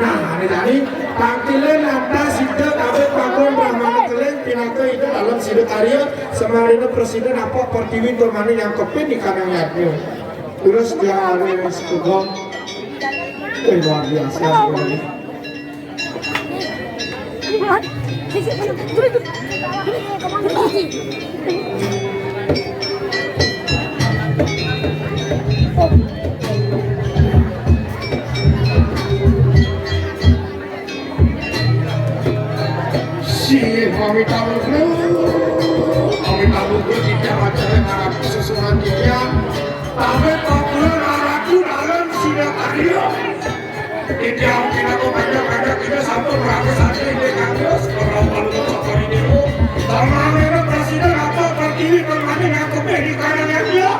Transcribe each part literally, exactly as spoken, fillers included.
Nah, ane jani, tangkilin nata sida kabeh pagon brahmane keling pinaka ida dalem sida karya, samarina prasida napak pertiwi tur mane nyangkepin di kanang yadnya. Terus dia ada yang sekugong. Eh, luar biasa sekali. Sih, pamit tamu, pamit tamu, kita acara ngarap susunan kita. Tapi populer arahku dalam sudah karya. Titiang pinaka banyak-banyak kita sampun raga santri di kampus, orang paling motor ini. Tamang ini presiden apa pertiwi permane ngaku di kanan dia.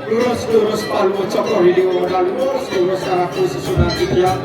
Lurus-lurus palu cokor ini modal lurus-lurus arahku susunan titiang.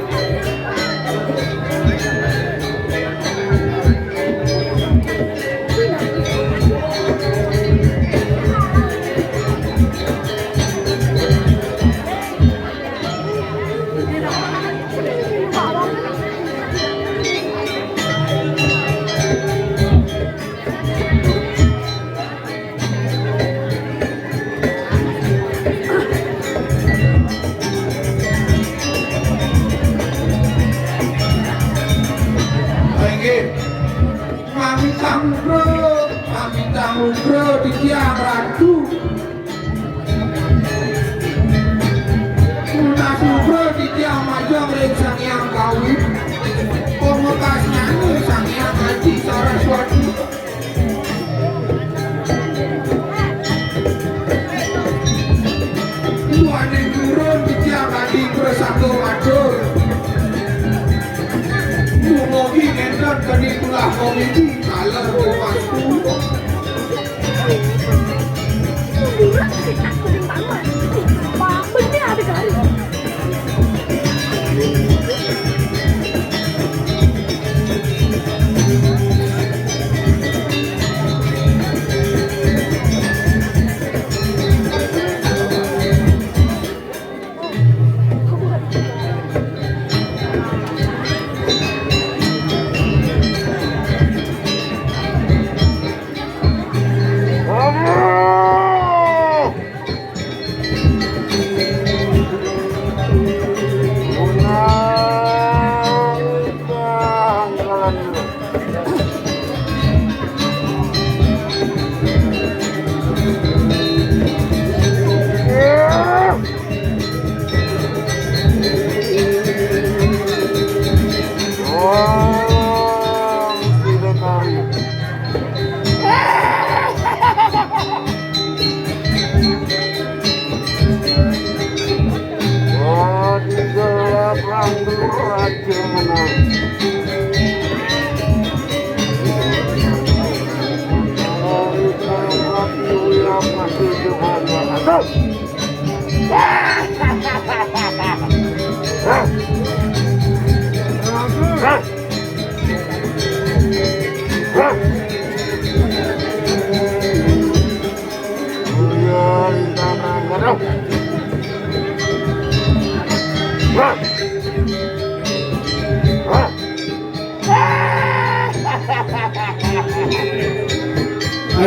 Inggih. Mamitang bro, mamitang bro, titiang ratu. Nah, bro, titiang majeng ring Sang Hyang Kawi. Pamekasnyane Sang Hyang Aji Saraswati. Duaning turun titiang adi prasangga matur. Mugi nenten keni tulah komedi kaler wastu.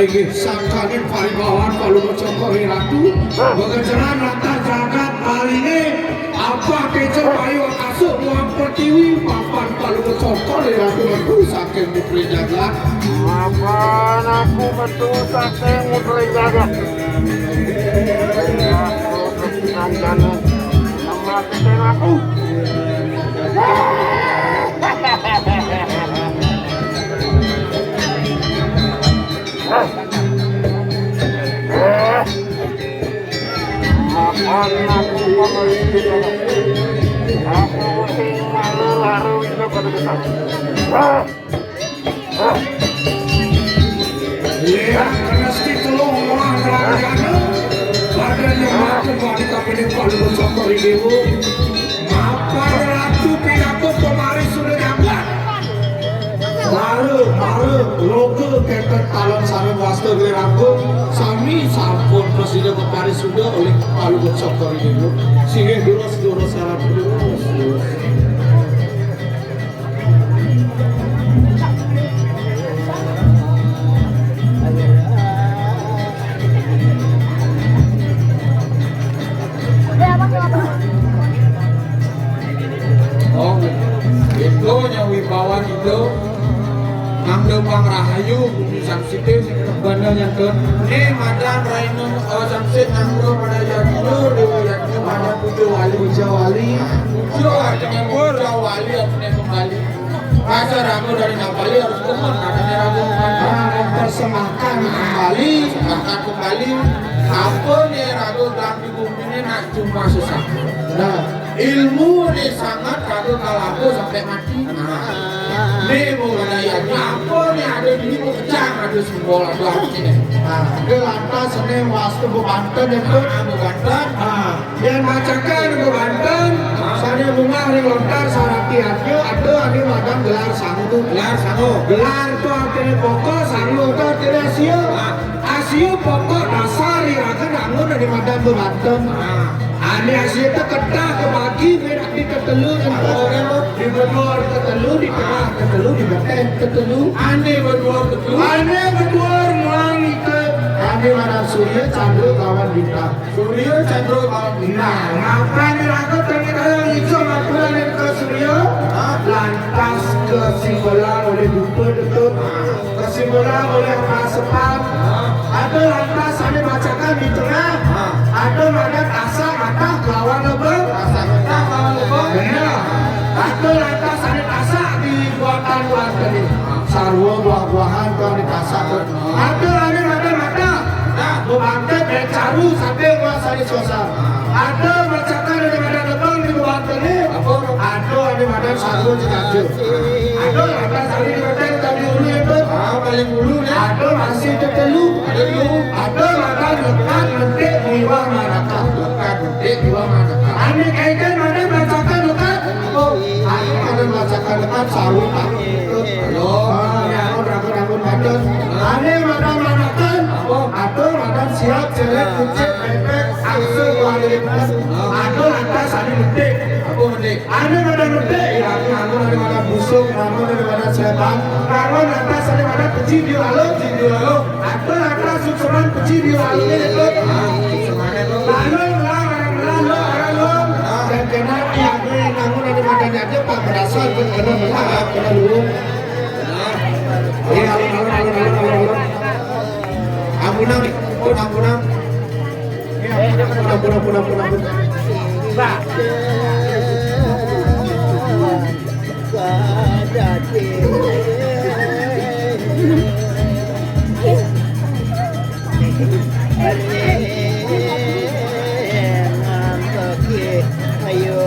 Inggih, sangkaning paribawan Palungguh Cokor Ratu, bekejeran lantas jagat Baline, apa kecer bayu akasa muang pertiwi, mapan Palungguh Cokor Ratu metu saking mutri jagat. Mapan aku metu saking mutri jagat. Aku terus nang jana, nama teteh aku. Makan aku pangalitik. Aku sing malu laru itu pada besar. Ah! Ah! Iya, karena setiap telung orang kerajaan pada yang mampu wanita pilih palu bersokor di dewa. Mapan ratu pinaka pemaris sudah jagat. Mara, mara, loga kenten talan sareng wasta gelir agung, sami sampun prasida maparis suda olih Palungguh Cokor Ibu. Singgih durus, durus sareng durus, durus. Nang Depang Rahayu, Bumi Samsite, sing bener nyantun. Né madan raina, eh, Samsit nang ro pada yadnya, dewa yadnya pada puja wali. Puja wali. Puja artinya puja, wali artinya kembali. Masa raga dari Napali harus temen, katanya raga. Ah, mempersembahkan kembali. Bahkan kembali. Apa né raga gelang di bumi né nak cuma sesaat. Nah, ilmu né sangat raga kalaga sampai mati. Nah, né mau ada ya, apa né ada di sini mau kejang, ada simbol, ada apa né. Nah, dia lantas né wastu bebanten itu. Ah, bebanten. Ah, yang bacakan bebanten, sané bungah ring lontar sarati arjo, ada ané madan gelar sangu. Gelar sangu. Gelar to artiné pokok, sangu to artiné asia. Ah. Asia pokok dasar iraga nangun ané madan bebanten. Ah. Ané asia to ketah kebagi, mé nak di ketelu nyentuh. Di beduur ketelu, di tengah ketelu, di betén ketelu. Ané beduur ketelu. Ané beduur muang ika. Ané madan surya, candra, kawan bintang. Surya, candra, kawan bintang. Nah, mapan iraga tengah kaya ngijo ngaturan ka surya. Ah. Lantas kasimbelang olih dupa detut. Ah. Kasimbelang olih apa sepat. Ada lantas ané bacakan di tengah. Ada madan tasak matah kelawan lebeng. Tasak matah kelawan lebeng. Bener. Ada lantas ané tasak di buatan-buatan tadi. Sarwa buah-buahan kelawan ditasak. Ada ané madan matah. Nah, bebangkit, eh, caru sambil nguasani suasana. Ada bacakan ané madan lebeng di bebangkit. Apa? Ada ané madan sarwa jejak. Ada lantas ané di betén tadi ulu itu. Ah, paling ulu né. Ada masih tetelu. Ada ulu. Ada madan lekad mentik miwah manakah. Lekad mentik miwah manakah. Ané kaiten madan bacakan lekad. Apa? Ané madan bacakan lekad sarwa tak. Ayo. Ah, ya, ragu-ragu madan. Ané madan manakah. Apa? Ada madan siap, célék, kucit, pépét, angsuh, wali. Ada lantas ané mentik. Apa mentik? Ané madan mentik, ya, nangun ané madan busung, nangun ané madan setan, nangun lantas ané madan peci di lalu, peci di lalu. Ada lantas sukseman peci di lalu né, itu. Ah, sukseman itu. Lalu, lalu, lalu, lalu, lalu. Dan kena, ya, nangun ané madan aja, Pak, berasal, kena, kena, kena, kena dulu. Iya, lalu, lalu, lalu, lalu, lalu, lalu. Ampunang, ampunang, ampunang. Ampun, ampun, ampun, ampun. Ayo.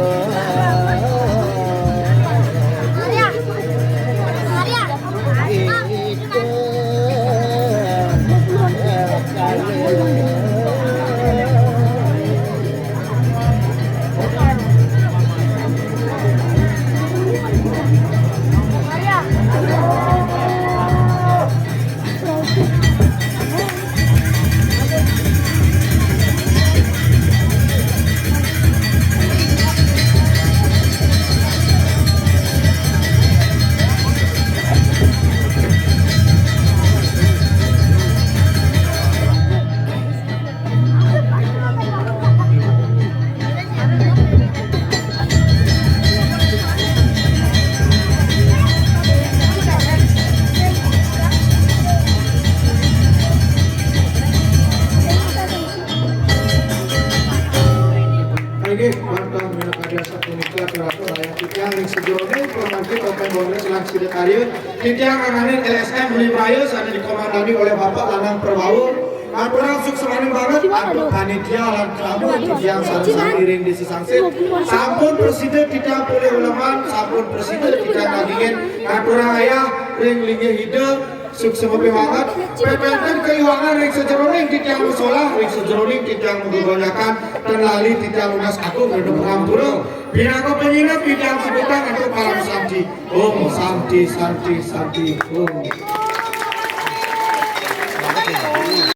Inggih, wantah minangka biasa punika, Ratu Rayang titiang ring sajeroning pamangkin Topeng Bongres lan Sidakarya. Titiang anganin L S M Beli Raya sané dikomandani olih Bapak Lanang Perbawa. Ngaturang suksmaning banget antuk panitia lan tamu titiang sareng sami ring Desa Sangsit. Sampun prasida titiang polih uleman, sampun prasida titiang nagingin. Ngaturang ayah ring linggih Ida. Suksma piwulang, pepenten kaiwangan ring sajeroning titiang masolah, ring sajeroning titiang magegonjakan, tan lali titiang nunas agung ring pangapura. Pinaka panyineb titiang puputang antuk parama santi. Om Santi, Santi, Santi, Om.